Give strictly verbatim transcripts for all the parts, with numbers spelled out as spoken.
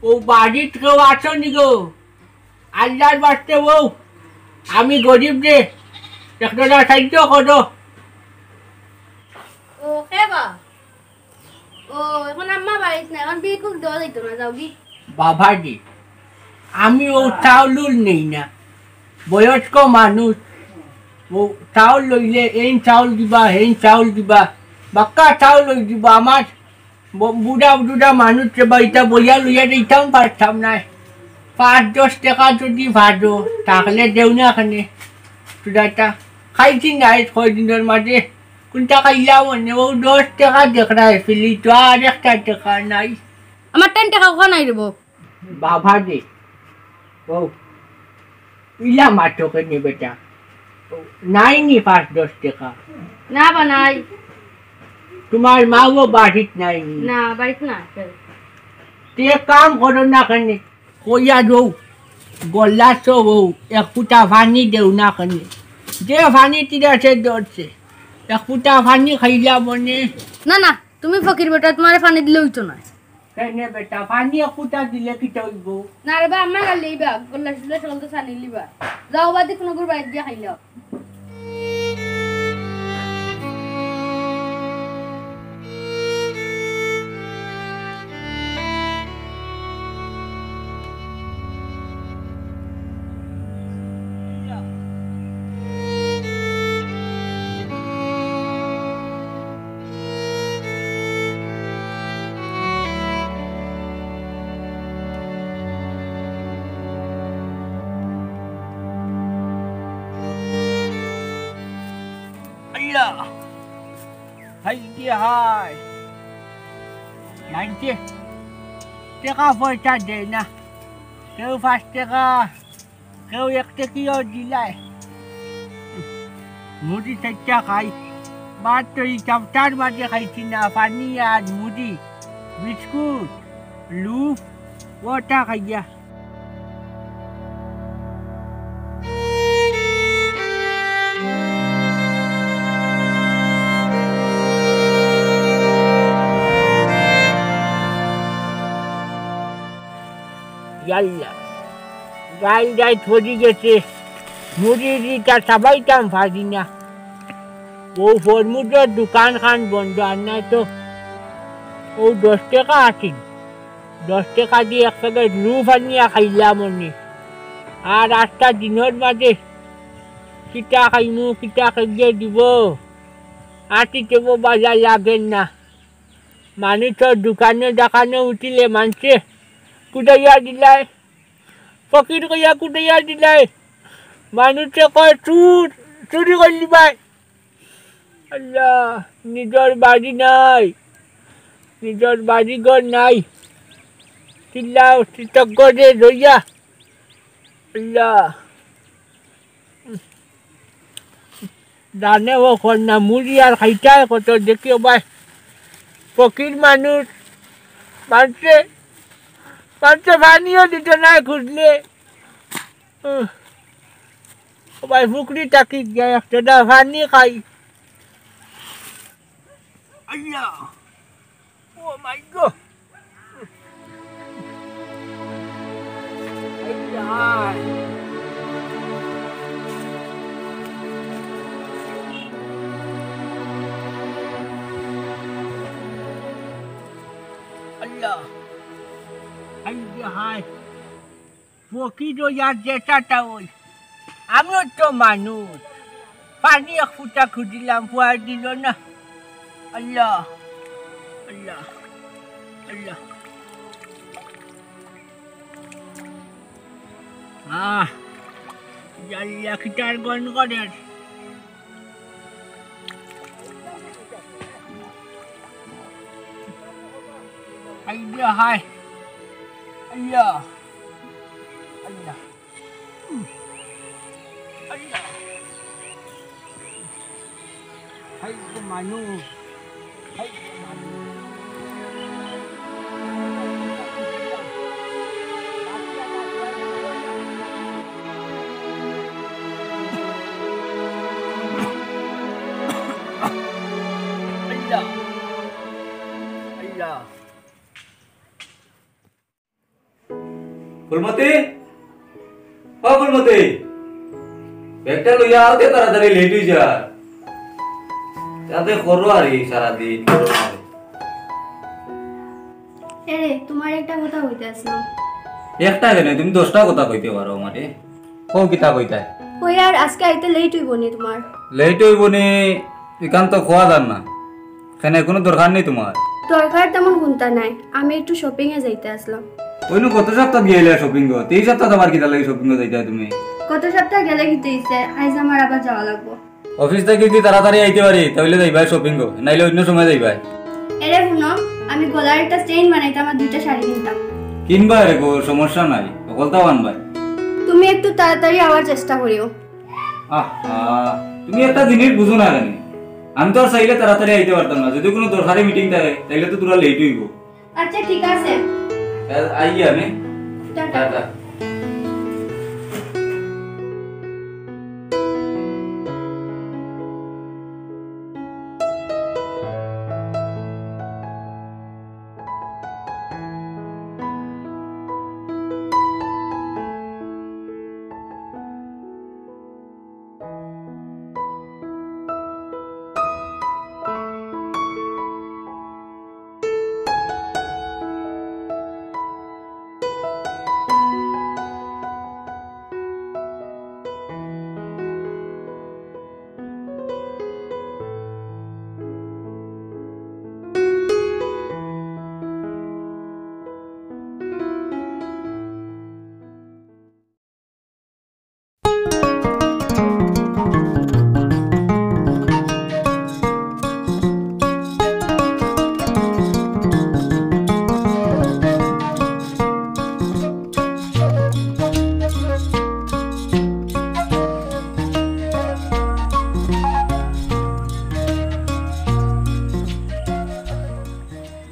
ও বাড়িত কেউ আছো নি গো? আল্লার বাস্তে বউ, আমি গরিব রে, একটা সাহায্য করো। ও, কে বা? ও, এখন আম্মা বাড়িত নাই, এখন ভিক্ষুক দেওয়া যাইতো না, যাওগি। বাবাজি, আমি ও চাউল উল নেই না, বয়স্ক মানুষ, ও চাউল লইলে এইন চাউল দিবা, হেইন চাউল দিবা, বাক্কা চাউল লই দিবা। আমার ব-, বুড়া বুড়া মানুষ রে বা, ইতা বইয়া লইয়া দিতাম পারতাম না। পাঁচ দশ টেকা যদি পারো, তাহলে দেও না কেনে। তুই একটা খাইছি না এই কয়দিনর মাঝে, কোনটা খাইলাম মানে, ও দশ টেকা দেখরায় ফেলি তো, আর একটা টেকা নাই। আমার টেন টেকা ওখানে নাই রে বউ। বাবা রে, ও ইলা মাতো কেনে বেটা? ও, নাই নি পাঁচ দশ টেকা? না বা নাই। তোমার মাও বাড়িত নাই নি? না, বাড়িত না। তে এক কাম করো না কেনে, কইয়া দেও, গল্লাছো বউ, এক ফুটা পানি দেও না কেনে। যে পানি তিরাছে ধরছে, এক ফুটা পানি খাইলা মনে। না, না, তুমি ফকির বেটা, তোমারে পানি দিলে অইতো না। কেনে বেটা, পানি এক ফুটা দিলে কিতা অইবো? না রে বা, আম্মা গাল লইবা, গল্লা শুলে সকল তো ছানি লিবা। যাও বাদি কোনো গুর বাইর দিয়া খাইলাও। আল্লাহ, হায় রে হায়। মানষে টেকা পয়সা দেয় না, কেউ পাঁচ টেকা, কেউ এক টেকিও দিলায়। মুড়ি চাইরটা খাই, ভাত তো ই চাপটার মাঝে খাইছি না, পানি আর মুড়ি, বিস্কুট, লুফ, ওটা খাইয়া। ইয়াল্লা, গাইল গাইল পড়ি গেছে, মুড়ি দিতা চাবাইতাম পারি না। ও ফরমুদর দোকান খান বন্ধ, আর নাই তো ও দশ টেকা আছিল, দশ টেকা দি এক প্যাকেট লুফ আনিয়া খাইলাম অনে। আর আস্তা দিনর মাঝে কিতা খাইমু, কিতা খাইয়ে দিব, আটিতে বাজার লাগের না। মানুষর দোকানো দোকানো উঠিলে মানষে কুদাইয়া দিলায়, ফকির কইয়া কুদাইয়া দিলায়। মানষে কয় চুর, চুরি করলি ভাই। আল্লাহ, নিজর বাড়ি নাই, নিজর বাড়ি ঘর নাই। চিল্লাও, চিতক করে রইয়া। আল্লাহ। জানে ও কর না, মুড়ি আর খাইতায় কত, দেখিও ভাই। ফকির মানুষ, মানষে, মানষে পানিও দিত না খুঁজলে। উহ। ও ভাই, পুকুরি থাকি গিয়া একটা না পানি খাই। আইয়া। Oh my God. আইয়া। আল্লাহ। আইয়া হায়। ফকির অইয়া যেটা তা অই। আমিও তো মানুষ। পানি এক ফুটা খুঁজিলাম, পুয়ায় দিল না। আল্লাহ, আল্লাহ, আল্লাহ। আহ, জ্বালিয়া কিতার গন করের। আইয়া হায়। আইয়া। আইয়া। আইয়া। হায় গো মানুষ। হায় গো মানুষ। আইয়া। আইয়া। ফুলমতি, ও ফুলমতি, ব্যাগটা লইয়া আও দে তাড়াতাড়ি, লেট অই যার। যাতে করো আর এই সারাদিন। এরে, তুমার একটা কথা কইতে আসলাম। একটা কেনে, তুমি দশটা কথা কইতে পারো আমারে। কও, কিতা কইতায়? কই আর আজকে আইতে লেট অইবো নি তুমার? লেট অইবো নি, ইখান তো কওয়া যার না। কেনে, কুনু দরকার নি তুমার? দরকার তেমন কুনতা নাই, আমি একটু শপিং এ যাইতে আসলাম। অইনু গত সপ্তাহ গেছিলায় শপিং ও, তে ই সপ্তাহ আবার কিতার লাগি শপিং ও যাইতায় তুমি? গত সপ্তাহ গেলে কিতা অইছে, আইজ আমার আবার যাওয়া লাগবো। অফিস থাকি যদি তাড়াতাড়ি আইতে পারি, তাইলে যাইবায় শপিং ও, নাইলে অইন্য সময় যাইবায়। এরে হুনো, আমি গলার একটা চেইন বানাইতাম আর দুইটা শাড়ি কিনতাম। কিনবায় রে গো, সমস্যা নাই, হকলতাউ আনবায়। তুমি একটু তাড়াতাড়ি আওয়ার চেষ্টা করিও। আহা, তুমি একটা জিনিস বুঝো না কেনে? আমি তো আর চাইলে তাড়াতাড়ি আইতে পারতাম না। যদি কুনু দরকারি মিটিং থাকে, তাইলে তো থুড়া লেট অইবো। আচ্ছা, ঠিক আছে। আ-, আই গিয়া আমি। টাটা। টাটা।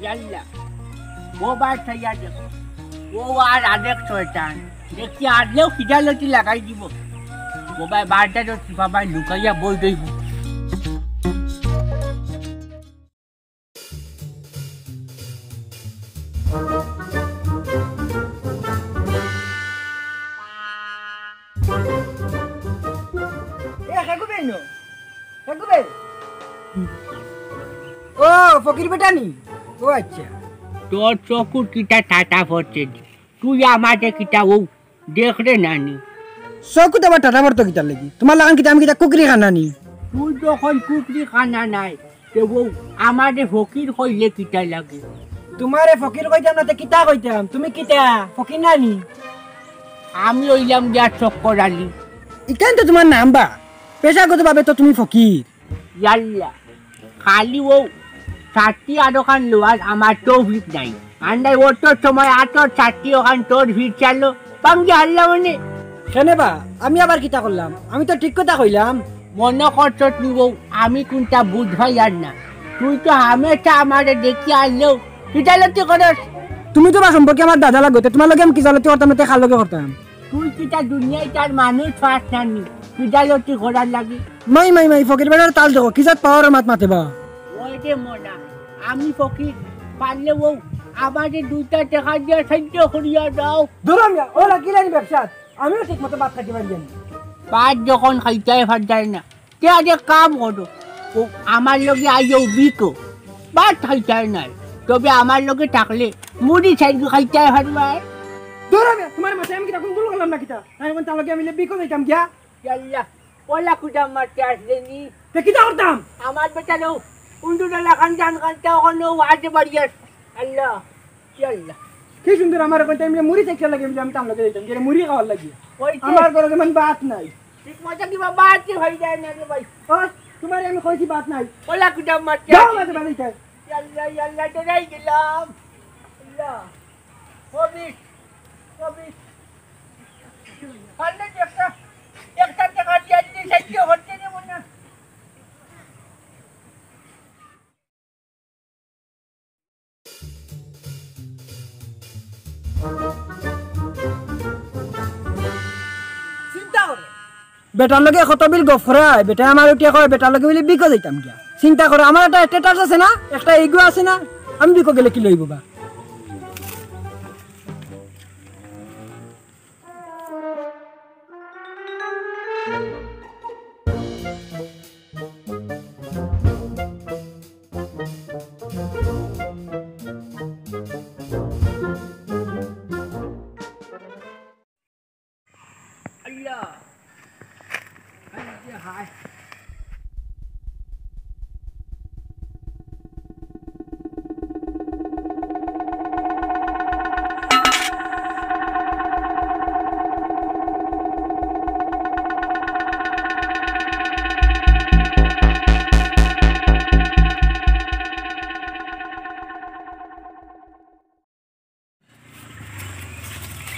ইয়াল্লা, ও বার চাইয়া দেখো, ও আর আরেক শয়তান। দেখি আরলেও খিজালতি লাগাই দিবো। ও ভাই, বারটা তো টিপা ভাই লুকাইয়া বই দইব। এ, হেগু বেইন, হেগু বেইন। ও, ফকির বেটা নি? ও আচ্ছা। তোর চকুর কিতা টাটা পড়ছে? তুই আমারে কিতা ও দেখরে না নি? চকুত আবার টাটা পড়তো কিতার লাগি? তুমার লাখান কিতা আমি কিতা কুকুরি খানা নি? তুই যখন কুকুরি খানা নায়, তে বউ, আমারে ফকির কইলে কিতা লাগে? তুমারে ফকির কইতাম না, তে কিতা কইতাম? তুমি কিতা ফকির না নি? আমি অইলাম গিয়া চক্কর আলী। ইখান তো তুমার নাম বা, পেশাগতভাবে তো তুমি ফকির। ইয়াল্লা, খালি ও ছাতি আরোখান লওয়ার আমার তৌফিক নাই। আন্দাই অত সময় আতর ছাতি অখান তোর ভিড় চালো, পাঙ্গি হারলাম মানে। কেনে বা, আমি আবার কিতা করলাম? আমি তো ঠিক কথা কইলাম। মনো করছস নি বউ, আমি কুনটা বুঝ পাইয়ার না। তুই তো হামেশা আমারে দেখি আইলেও খিজালতি করস। তুমি তো বা সম্পর্কে আমার দাদা লাগো, তে তুমার লগে আমি খিজালতি করতাম না, তে কার লগে করতাম? তুই কিতা দুনিয়াত আর মানুষ পাস না নি, খিজালতি করার লাগি? মাই, মাই, মাই, ফকির বেটার তাল দেখো, কি জাত পাওয়ারর মাত মাতে বা। ওই যে মনা, আমি ফকির, পারলে ও আমারে দুইটা টেকা দিয়া সাহায্য করিয়া দাও। দুরো মিয়া, ও লাগিলানি ব্যবসাত, আমিও ঠিক মতো ভাত খাইতে পারি না। ভাত যখন খাইতায় পারতায় না, তে আজ এক কাম করো, ও আমার লগে আইও বিকো, ভাত খাইতায় নায়, তবে আমার লগে থাকলে মুড়ি চাইরগু খাইতায় পারবায়। দুরো মিয়া, তুমার মাথায় আমি কিতা কুন ভুল করলাম না কিতা? তাই অখন তার লগে আমি বিকো যাইতাম গিয়া। ইয়াল্লা, ওলা কুদাম মারতে আসলে নি। তে কিতা করতাম? আমার বেটা লো, উন্ডুর এলাকান জান কান্তা অখন ও আজে বাড়ি আস। আল্লাহ, ইয়াল্লা। কি সুন্দর আমার অখন টাইমে মুড়ি চাইতে লাগে, আমি তার লগে যাইতাম, গেলে মুড়ি খাওয়ার লাগি। ওই যে। আমার ঘরে যেমন ভাত নাই। ঠিক মতো কিবা ভাত কি হয়ে যায় না রে ভাই। ও, তুমারে আমি কইছি ভাত নাই। ওলা কুদাম মারতে যাও, আসলে। মাঝে মাঝে যাই। ইয়াল্লা, ইয়াল্লা, ডরাই গেলাম। আল্লাহ। হবিস, হবিস। পারলে তো একটা, একটা টেকা দিয়া দিতে সাহায্য করতে দেব না। চিন্তা করো। বেটার লগে কত বিল গফ করায়, বেটায় আমার উঠিয়া কয়, বেটার লগে বুলে বিকো যাইতাম গিয়া। চিন্তা করো, আমার একটা status আছে না, একটা ego আছে না, আমি বিকো গেলে কিলা অইবো বা?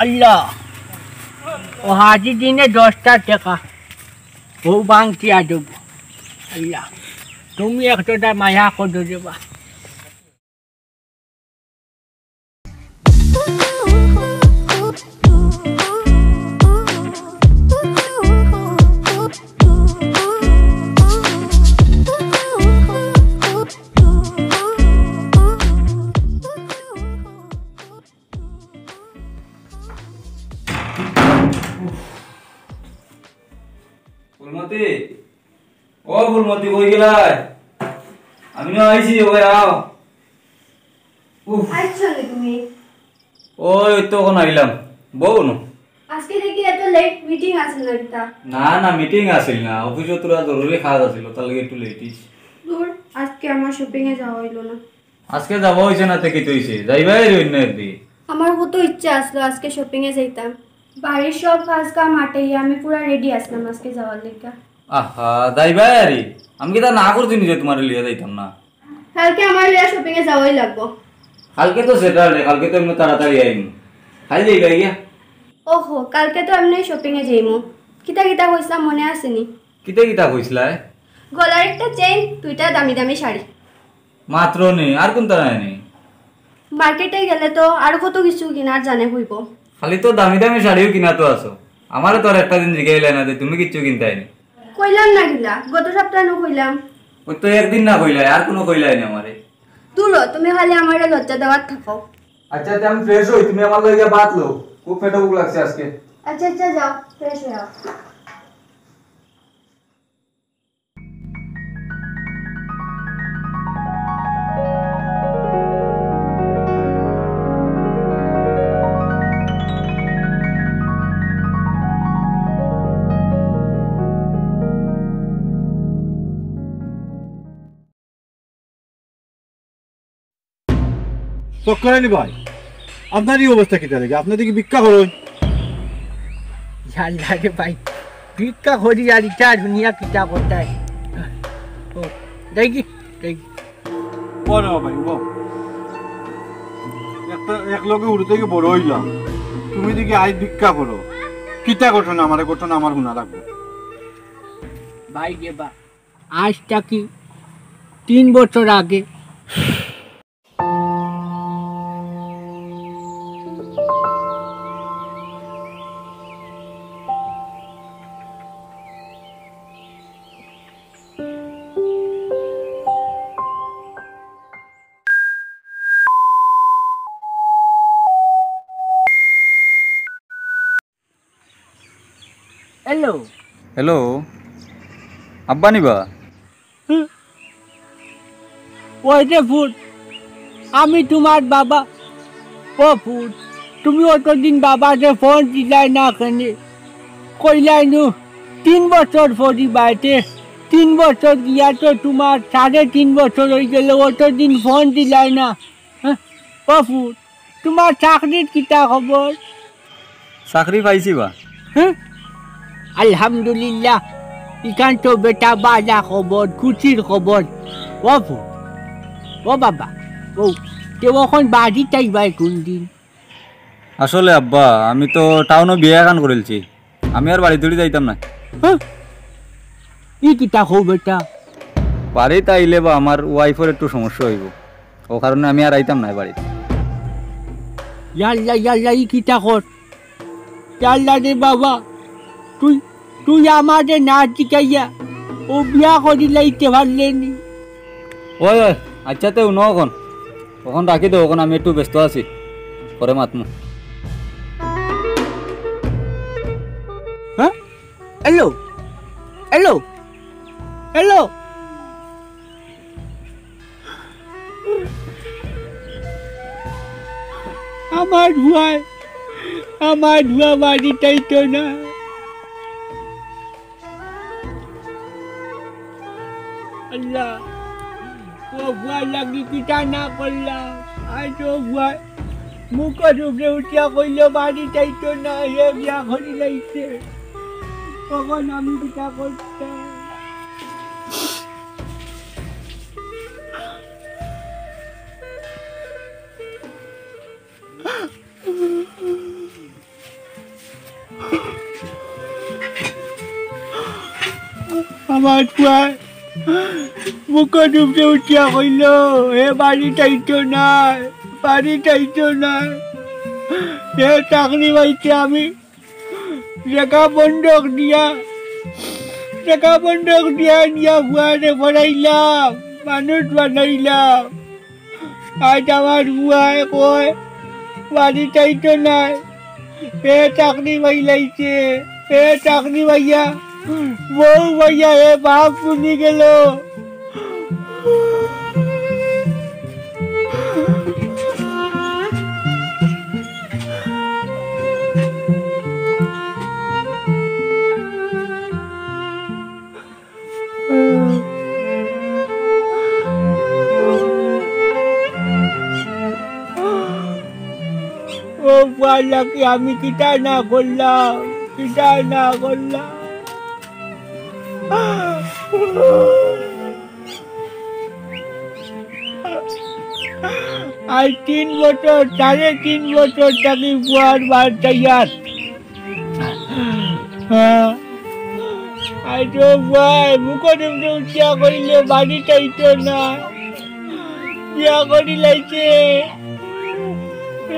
আল্লাহ, ও হাজি দিনে দশটা টেকা, বউ ভাংতি আদব। আল্লাহ, তুমি একটা মায়া করো রে বা। ফুলমতি, ও ফুলমতি, কই গেলায়? আমি না আইছি, ওই আও। উফ। আইছো নি তুমি? ওই তো অখন আইলাম। বউ নু। আজকে দেখি এত লেট মিটিং আছে না কিতা? না, না, মিটিং আছিল না, অফিসো থুড়া জরুরি কাজ আছিল, তার লাগি একটু লেট অইছে। দূর, আজকে আমার শপিং এ যাওয়া অইলো না। আজকে যাওয়া অইছে না তে কিতা অইছে? যাইবায় রে অন্য একদিন। আমার কত ইচ্ছা আছিল আজকে শপিং এ যাইতাম। বাড়ির সব কাজ কাম আটাইয়া আমি পুরা রেডি আছলাম আজকে যাওয়ার লাগি। আহা, যাইবায় আরি। আমি কিতা না করছি নি যে তুমারে লইয়া যাইতাম না? কালকে আমার লইয়া শপিং এ যাওয়াই লাগবো। কালকে তো স্যাটারডে, কালকে তো এমনে তাড়াতাড়ি আইমু। কাইল যাইবায় গিয়া। ওহো, কালকে তো এমনে শপিং এ যাইমু। কিতা কিতা কইছলাম মনে আছে নি? কিতা কিতা কইছলায়? গলার একটা চেইন, দুইটা দামি দামি শাড়ি। মাত্র নি, আর কুনতা নাই নি? মার্কেটে গেলে তো আর কত কিছু কিনার জানে অইবো। খালি তো দামি দামি শাড়িউ কিনাত আছো। আমারে তো আর একটা দিন জিগাইলায় না যে তুমি কিচ্ছু কিনতায় নি। কইলাম না কিলা, গত সপ্তাহ নু কইলাম। ওই তো একদিন না কইলায়, আর কুনু কইলায় নি আমারে। দূর অ, তুমি খালি আমারে লজ্জা দেওয়াত থাকো। আচ্ছা, তে আমি ফ্রেশ অই, তুমি আমার লগে ভাত লও, খুব পেটো ভুক লাগছে আজকে। আচ্ছা, আচ্ছা, যাও, ফ্রেশ অও। চক্কর আলী ভাই, আপনার এই অবস্থা কিতা লাগে? আপনি দেখি ভিক্ষা করইন। ইয়াল্লা রে ভাই, ভিক্ষা করি আর ইটা দুনিয়া কিতা করতায়। ও, দেখি, দেখি। বলো ভাই, বল। একটা, এক লগে উড়তে গিয়ে বড় অইলাম। তুমি দেখি আইজ ভিক্ষা করো। কিতা ঘটনা আমারে, ঘটনা আমার হুনা লাগবো। ভাই রে বা, আইজ থাকি তিন বছর আগে। হ্যালো। হ্যালো, আব্বা নি বা? হুম। ওই যে ফুট, আমি তুমার বাবা। ও ফুট, তুমি অতদিন বাবারে ফোন দিলায় না কেনে? কইলায় নু, তিন বছর পরি বাইতে, তিন বছর গিয়া তো তুমার সাড়ে তিন বছর অইগেলো, অতদিন ফোন দিলায় না। হ্যাঁ? ও ফুট, তুমার চাকরির কিতা খবর? চাকরি পাইছি বা। হ্যাঁ? আলহামদুলিল্লাহ, ইখান তো বেটা বালা খবর, খুশির খবর। ও ফুট, ও বাবা, ও, তে অখন বাড়িত আইবায় কুনদিন? আসলে আব্বা, আমি তো টাউনো বিয়া এখান করিলছি, আমি আর বাড়িত উড়ি যাইতাম না। হ্যাঁ? ই কিতা কও বেটা? বাড়িত আইলে বা আমার ওয়াইফর একটু সমস্যা অইবো, ও কারণে আমি আর আইতাম না বাড়িত। ইয়াল্লা, ইয়াল্লা, ই কিতা কর? ইয়াল্লা রে বাবা, তুই, তুই আমারে না জিকাইয়া ও বিয়া করিলাইতে পারলে নি? ওই, ওই, আচ্ছা, তে হুনো অখন। অখন রাখি দেও, অখন আমি একটু ব্যস্ত আছি, পরে মাতমু। হ্যাঁ? হ্যালো? হ্যালো? হ্যালো? আমার ফুয়ায়, আমার ফুয়া বাড়িত আইতো না। আল্লাহ, ও ফুয়ার লাগি কিতা না করলাম। আজ ও ফুয়ায় মুখর উপরে উঠিয়া কইলো বাড়িত আইতো না, হে বিয়া করিলাইছে। অখন আমি কিতা করতাম? আমার ফুয়ায় মুখর উপরে উঠিয়া কইল, "এ বাড়িত আইতো নায়, বাড়িত আইতো নায়। এ চাকরি পাইতে আমি টেকা বন্ধক দিয়া, টেকা বন্ধক দিয়া নিয়া ফুয়ারে পড়াইলাম, মানুষ বানাইলাম। আইজ আমার ফুয়ায় কয়, বাড়িত আইতো নায়। এ চাকরি পাইলাইছে, এ চাকরি পাইয়া, বউ পাইয়া, এ বাপ শুনি গেল।" ও ফুয়ার লাগি আমি কিতা না করলাম, কিতা না করলাম। আইজ তিন বছর, সাড়ে তিন বছর থাকি ফুয়ার বাড়িত যাইয়ার। আইজ ফুয়ায় মুখর উপরে উঠিয়া কইল, বাড়িত আইতো নায়। বিয়া করিলাইছে,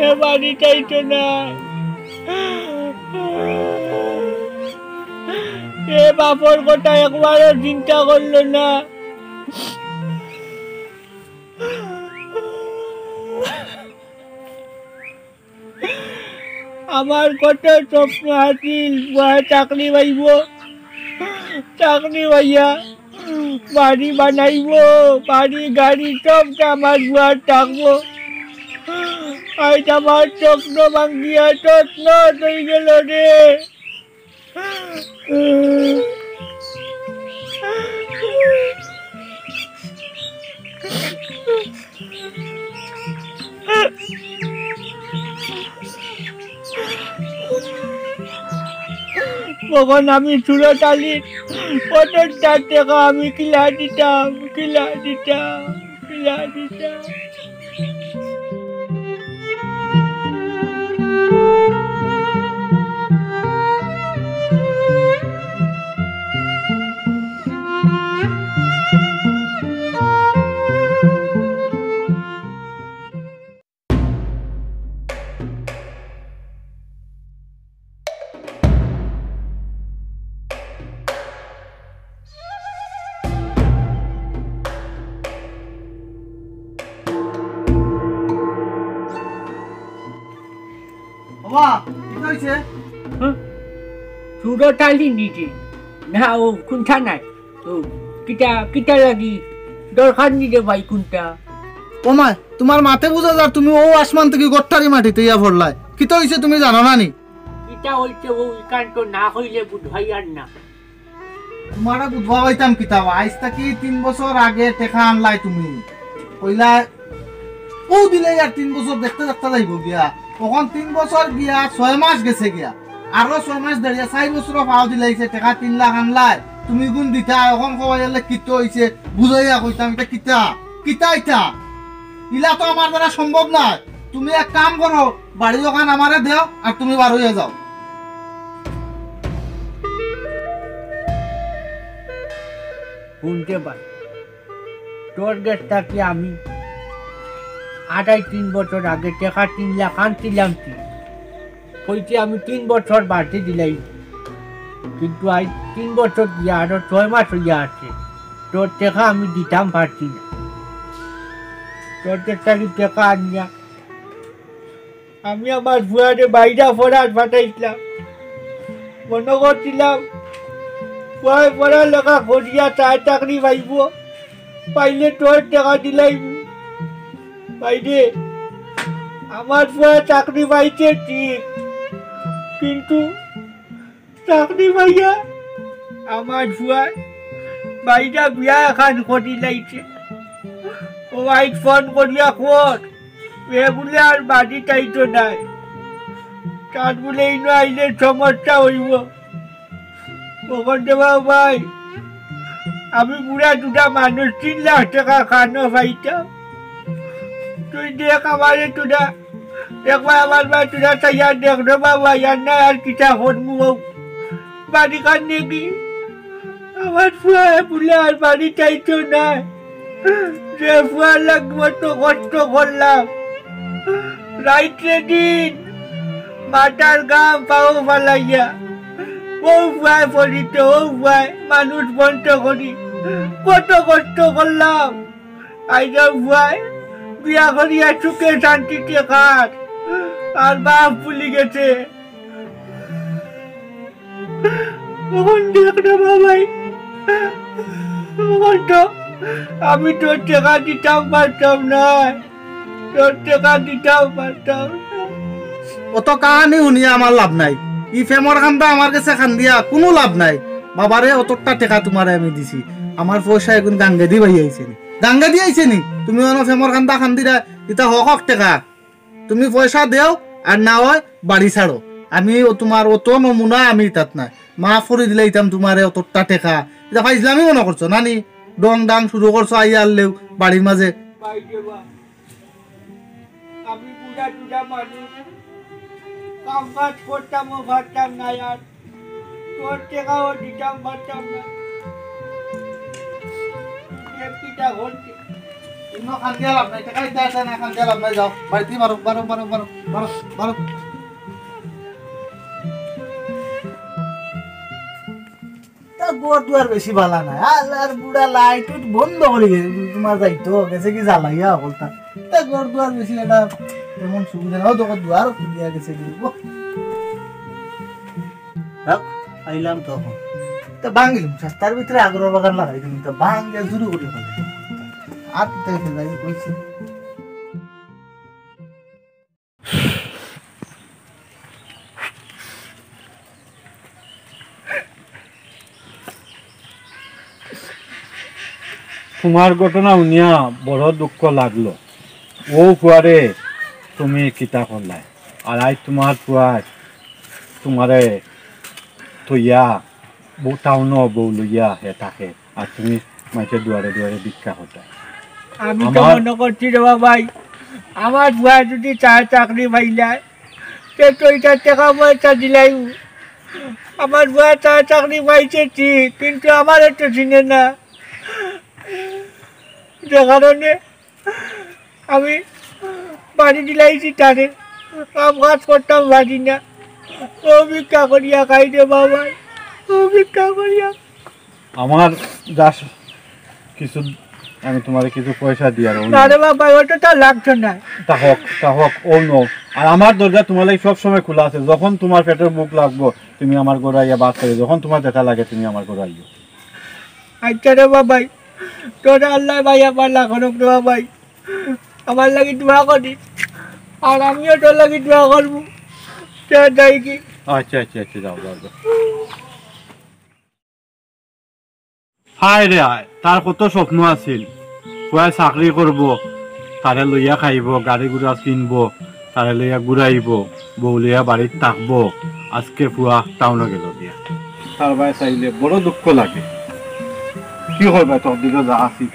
এ বাড়িত আইতো নায়। এ বাপর কথা একবারও চিন্তা করল না। আমার কত স্বপ্ন আছিল, ফুয়ায় চাকরি পাইব, চাকরি পাইয়া বাড়ি বানাইব, বাড়ি গাড়ি সবটা আমার ফুয়ার থাকব। আইজ আমার স্বপ্ন ভাঙ্গিয়া তছনছ অই গেল রে। অখন আমি সুরত আলীর পঞ্চাশ টেকা আমি কিলা দিতাম, কিলা দিতাম, কিলা দিতাম। বাবা, কিতা অইছে? হুম? সুরত আলী নিজে। না, ও কুন্তা নায়। ও, কিতা, কিতা লাগি? দরকার নি রে ভাই কুন্তা? ও মাই, তুমার মাতে বুঝা যার তুমি অউ আসমান থাকি গত্তারি মাটিত ইয়া পড়লায়। কিতা অইছে তুমি জানো না নি? কিতা অইছে ও ইখান তো না কইলে বুঝাইয়ার না। তুমারে বুঝাইতাম কিতা বা, আইজ থাকি তিন বছর আগে টেকা আনলায় তুমি। কইলায়, অউ দিলাইয়ার তিন বছর দেখতে দেখতে যাইবো গিয়া। অখন তিন বছর গিয়া ছয় মাস গেছে গিয়া। আরো ছয় মাস দাঁড়িয়া চাইর বছরও পাও দিলাইছে, টেকা তিন লাখ আনলায়। তুমি গুন দিতা, অখন কওয়াইলে কিতা অইছে, বুঝাইয়া কইতাম, ইটা কিতা? কিতা ইটা? ইলা তো আমার দ্বারা সম্ভব নায়। তুমি এক কাম করো, বাড়ি অখান আমারে দেও, আর তুমি বার অইয়া যাও। হুনতে পাই, তোর গেছ থাকি আমি আড়াই তিন বছর আগে টেকা তিন লাখ আনছিলাম কি? কইছি আমি তিন বছর বাড়তি দিলাই, কিন্তু আইজ তিন বছর গিয়া আরো ছয় মাস অইয়া আছে, তোর টেকা আমি দিতাম পারছি না। তোর গেছ থাকি টেকা আনিয়া আমি আমার ফুয়ারে বাইরা পড়াত পাঠাইছিলাম, মনো করছিলাম ফুয়ায় পড়ালেখা করিয়া তার চাকরি পাইবো, পাইলে তোর টেকা দিলাইবো। বাইরে, আমার ফুয়ায় চাকরি পাইছে ঠিক, কিন্তু চাকরি পাইয়া আমার ফুয়ায় বাইরা বিয়া এখান করিলাইছে। ও আইজ ফোন করিয়া কর, এ বুলে আর বাড়িত আইতো নায়, তার বুলে ইনো আইলে সমস্যা অইবো। অখন দেবা ভাই, আমি বুড়া দুটা মানুষ তিন লাখ টেকা খানো পাইতাম। তুই দেখ আমারে তোরা, একবার আমার বায় তোরা চাইয়া দেখ রে বাবা, ইয়ার না আর কিতা করমু। বাড়ি কান নেকি? আমার ফুয়ায় বুলে আর বাড়িত আইতো নায়। যে ফুয়ার লাগি অত কষ্ট করলাম, রাইতে দিন মাথার ঘাম পাও ফালাইয়া, অউ ফুয়ায় পড়িত, অউ ফুয়ায় মানুষ বন্ধ করি কত কষ্ট করলাম। আইজ অউ ফুয়ায় বিয়া করিয়া সুখে শান্তিতে কার, আর বাপ ভুলি গেছে। অখন দেখ রে বাবাই, অখন তো আমি তোর টেকা দিতাম পারতাম না, তোর টেকা দিতাম পারতাম না। অত কাহানি হুনিয়া আমার লাভ নাই। ই প্রেমর কান্দা আমার গেছে কান্দিয়া কুনু লাভ নাই। বাবারে, অতটা টেকা তুমারে আমি দিছি, আমার পয়সা এগুন গাঙ্গেদি বাইয়া আইছে নি? গাঙ্গেদি আইছে নি? তুমি অনো প্রেমর কান্দা কান্দিরায়, ইতা হক হক টেকা। তুমি পয়সা দেও, আর না অয় বাড়ি ছাড়ো। আমি অ-, তুমার অত নমুনা আমি ইতাত নাই। মাফ করি দিলাইতাম তুমারে অতটা টেকা। ইতা ফাইজলামি মনো করছো না নি? ডং ডাং শুরু করছো আইয়া আরলেউ বাড়ির মাঝে। আমি বুড়া টুড়া মানুষ, কাম কাজ করতামও পারতাম না আর। তোর টেকাও দিতাম পারতাম না। তুই কিতা করতে? ইনো কান্দিয়া লাভ নাই, টেকা দিতে আসে না, কান্দিয়া লাভ নাই, যাও। বাড়িত বারো, বারো, বারো। তা ঘর দুয়ার বেশি ভালা নায়। আল্লার বুড়া লাইট উইট বন্ধ করি গেছে, তুমার যাইতো গেছে কি জ্বালাইয়া অকলতা। তা ঘর দুয়ার বেশি একটা তেমন সুবিধা না, অউ দেখো দুয়ার খুলিয়া গেছে কি। আইলাম তখন। তা ভাঙ্গিলাম, রাস্তার ভিতরে আগ্রহ বাগান লাগাই দিলাম, তা ভাঙ্গিয়া জুরু করি ফেলে। আর তো যাই কইছি। তুমার ঘটনা হুনিয়া বড় দুঃখ লাগলো। অউ ফুয়ারে তুমি কিতা করলায়, আর আইজ তুমার ফুয়ায় তুমারে থইয়া বউ টাউনো বউ লইয়া হে থাকে, আর তুমি মাইনষর দুয়ারে দুয়ারে ভিক্ষা করতায়। আমি তো আমার মনো করছি রে বাবাই, আমার ফুয়ায় যদি চা চাকরি পাইলায়, তে তো ইতা টেকা পয়সা দিলাইবো। আমার ফুয়ায় চা চাকরি পাইছে ঠিক, কিন্তু আমারে তো চিনে না, যে কারণে আমি বাড়ি দিলাইছি তারে। কাম কাজ করতাম পারি না, অউ ভিক্ষা করিয়া খাই রে বাবাই, অউ ভিক্ষা করিয়া। আমার যা কিছু, আমি তুমারে কিছু পয়সা দিয়ার অইলো। না রে বাবাই, অতটা লাগতো নায়। তা হক, তা হক, অউ নেও। আর আমার দরজা তুমার লাগি সব সময় খুলা আছে। যখন তুমার পেটর ভুক লাগবো, তুমি আমার ঘরো আইয়া ভাত খাইও। যখন তুমার যেতা লাগে, তুমি আমার ঘরো আইও। আইচ্ছা রে বাবাই, তোরে আল্লায় ভালা করউক রে বাবাই। আমার লাগি দোয়া করিস, আর আমিও তোর লাগি দোয়া করমু। তে যাই কি? আইচ্ছা, আইচ্ছা, আইচ্ছা, যাও, যাও, যাও। হায় রে হায়, তার কত স্বপ্ন আছিল, ফুয়ায় চাকরি করবো, তারে লইয়া খাইবো, গাড়ি ঘুড়া কিনবো, তারে লইয়া ঘুরাইবো, বউ লইয়া বাড়িত থাকবো। আজকে ফুয়া টাউনো গেলো গিয়া। তার বায় চাইলে বড় দুঃখ লাগে। কি করবায়, তকদিরো যা আছিল।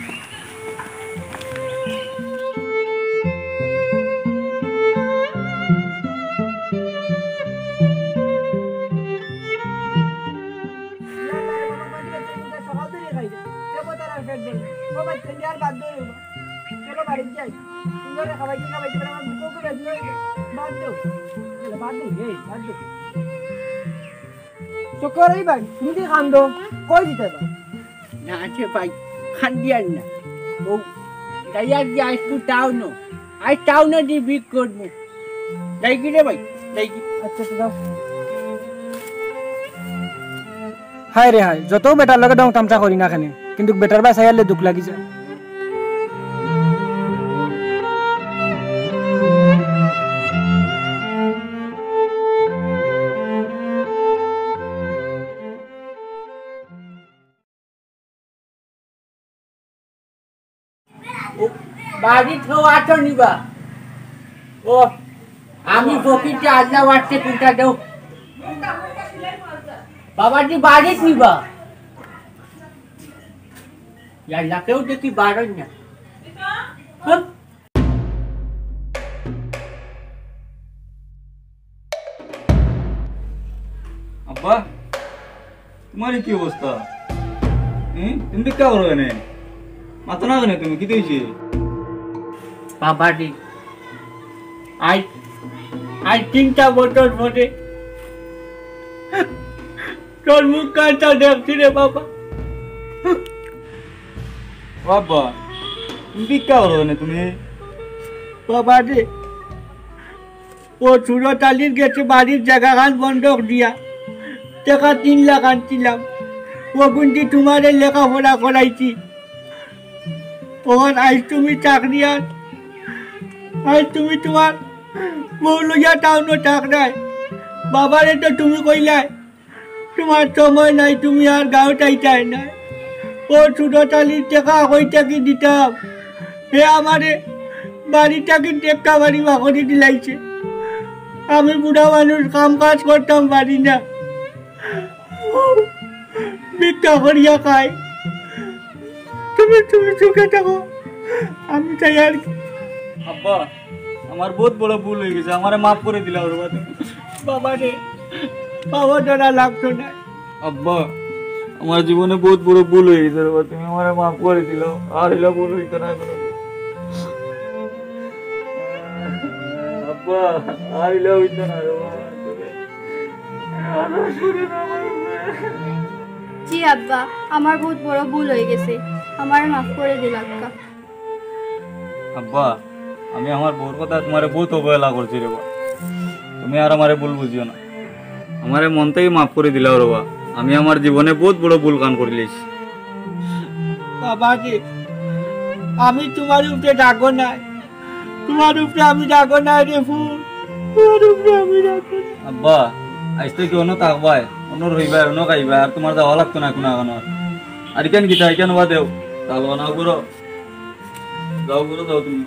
সকাল ধরি খাই। কে কোথায় আর পেট ভরবে? ও ভাই, ঠেলি আর বাদ দেও। চলো বাড়িত যাই। সুন্দর খাবাইতে খাবাইতে আমার বুকও করে বেদনা হয়ে গেছে। বাদ দেও। চলো, বাদ দেও, এই, বাদ দেও। চক্কর এই ভাই, তুমি কি কান্দো? কই দিতে বা? না আছে ভাই, কান্দিয়ার না। ও, যাইয়ার যে আইসু টাউনো। আই টাউনো দি বিক করবো। যাই কি রে ভাই? যাই কি? আচ্ছা, তো যাও। হায় রে হায়, যতউ বেটার লগে ঢং তামশা করি না কেনে, কিন্তু বেটার বায় চাইলে দুখ লাগি যায়। ও, বাড়িত হো আছো নিবা? ও, আমি ফকিরকে আল্লাহ ওয়াটসে কোনটা দেও। বাবাজি বাড়িত নিবা? ইয়াল্লা, কেউ দেখি বারোই না। হ্যাঁ? আব্বা, তুমার ই কি অবস্থা? হুম? তুমি ভিক্ষা করো কেনে? মাতো না কেনে তুমি? কিতা অইছে? বাবা রে, আজ, আজ তিনটা বছর পরে তোর মুখ কানটা দেখছি রে বাবা। বাবা, তুমি ভিক্ষা করো কেনে তুমি? বাবা রে, ও সুরত আলীর গেছে বাড়ির জাগাখান বন্ধক দিয়া টেকা তিন লাখ আনছিলাম। অগুন দি তুমারে লেখাপড়া করাইছি। অখন আইজ তুমি চাকরিয়ান, আইজ তুমি তুমার বউ লইয়া টাউনো থাকরায়। বাবারে তো তুমি কইলায় তুমার সময় নাই, তুমি আর গাঁওত আইতায় নায়। ও সুরত আলীর টেকা কই থাকি দিতাম? হে আমারে বাড়ি থাকি টেক্কা বাড়ি বাকরি দিলাইছে। আমি বুড়া মানুষ, কাম কাজ করতাম পারি না, ভিক্ষা করিয়া খাই। তুমি, তুমি সুখে থাকো, আমি চাই আর কি। আব্বা, আমার বউত বড় ভুল অই গেছে, আমারে মাফ করি দিলাও রে বাবা তুমি। বাবা রে, বাবা ধরা লাগতো না। আব্বা, আমার জীবনে বউত বড় ভুল অই গেছে রে বাবা, তুমি আমারে মাফ করি দিলাও, আর ইলা ভুল অইতো না কুনুদিন। আব্বা, আর ইলা অইতো না রে বাবা, তুমি আর করি না আমার উপরে। জি আব্বা, আমার বউত বড় ভুল অই গেছে, আমারে মাফ করি দিলাউক্কা। আব্বা, আমি আমার বউর কথা তুমারে বউত অবহেলা করছি রে বা। তুমি আর আমারে ভুল বুঝিও না, আমারে মন থাকি মাফ করি দিলাও রে বা। আমি আমার জীবনে বউত বড় ভুল কাম করিলিছি। বাবা রে, আমি তুমার উপরে রাগও নাই, তুমার উপরে আমি রাগও নাই রে ফুত, তুমার উপরে আমি রাগও নাই। আব্বা, আইজ থাকি অনো থাকবায়, অনো রইবায়, অনো খাইবায়, আর তুমার যাওয়া লাগতো না কুনু আগানো। আর ইখান কিতা, ইখান বাদ দেও, চাল বানাও করো, যাও করো, যাও তুমি।